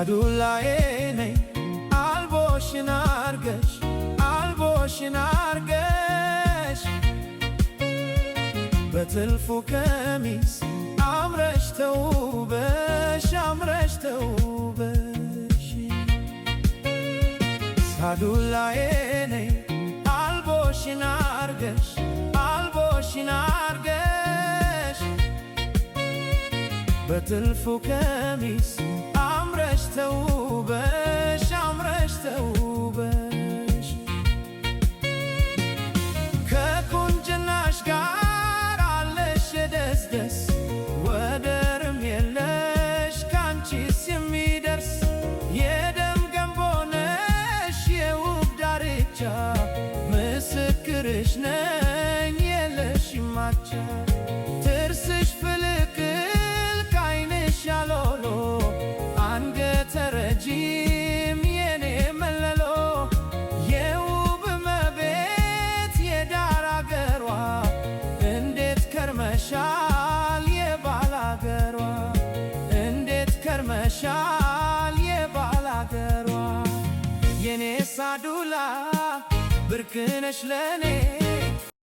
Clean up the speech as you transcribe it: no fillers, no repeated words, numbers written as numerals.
ሳዱላዬ ነይ አልቦሽን አርገሽ፣ አልቦሽን አርገሽ፣ በትልፉ ቀሚስ አምረሽ ተውበሽ፣ አምረሽ ተውበሽ። ሳዱላዬ ነይ አልቦሽን አርገሽ፣ አልቦሽን አርገሽ፣ በትልፉ ቀሚስ አምረሽ ተውበሽ፣ አምረሽ ተውበሽ። ከቁንጅናሽ ጋር አለሽ ደስ ደስ፣ ወደርም የለሽ ካንቺስ የሚደርስ። የደም ገንቦ ነሽ የውብ ዳርቻ፣ ምስክርሽ ነኝ የለሽም አቻ። ጥርስሽ ፍልቅልቅ ዓይንሽ አሎሎ፣ አንገተ ረጅም የኔ መለሎ፣ የውብ እመቤት የዳር አገሯ፣ እንዴት ከርመሻል የባላገሯ፣ እንዴት ከርመሻል የባላገሯ። የኔ ሳዱላ ብርቅነሽ ለኔ።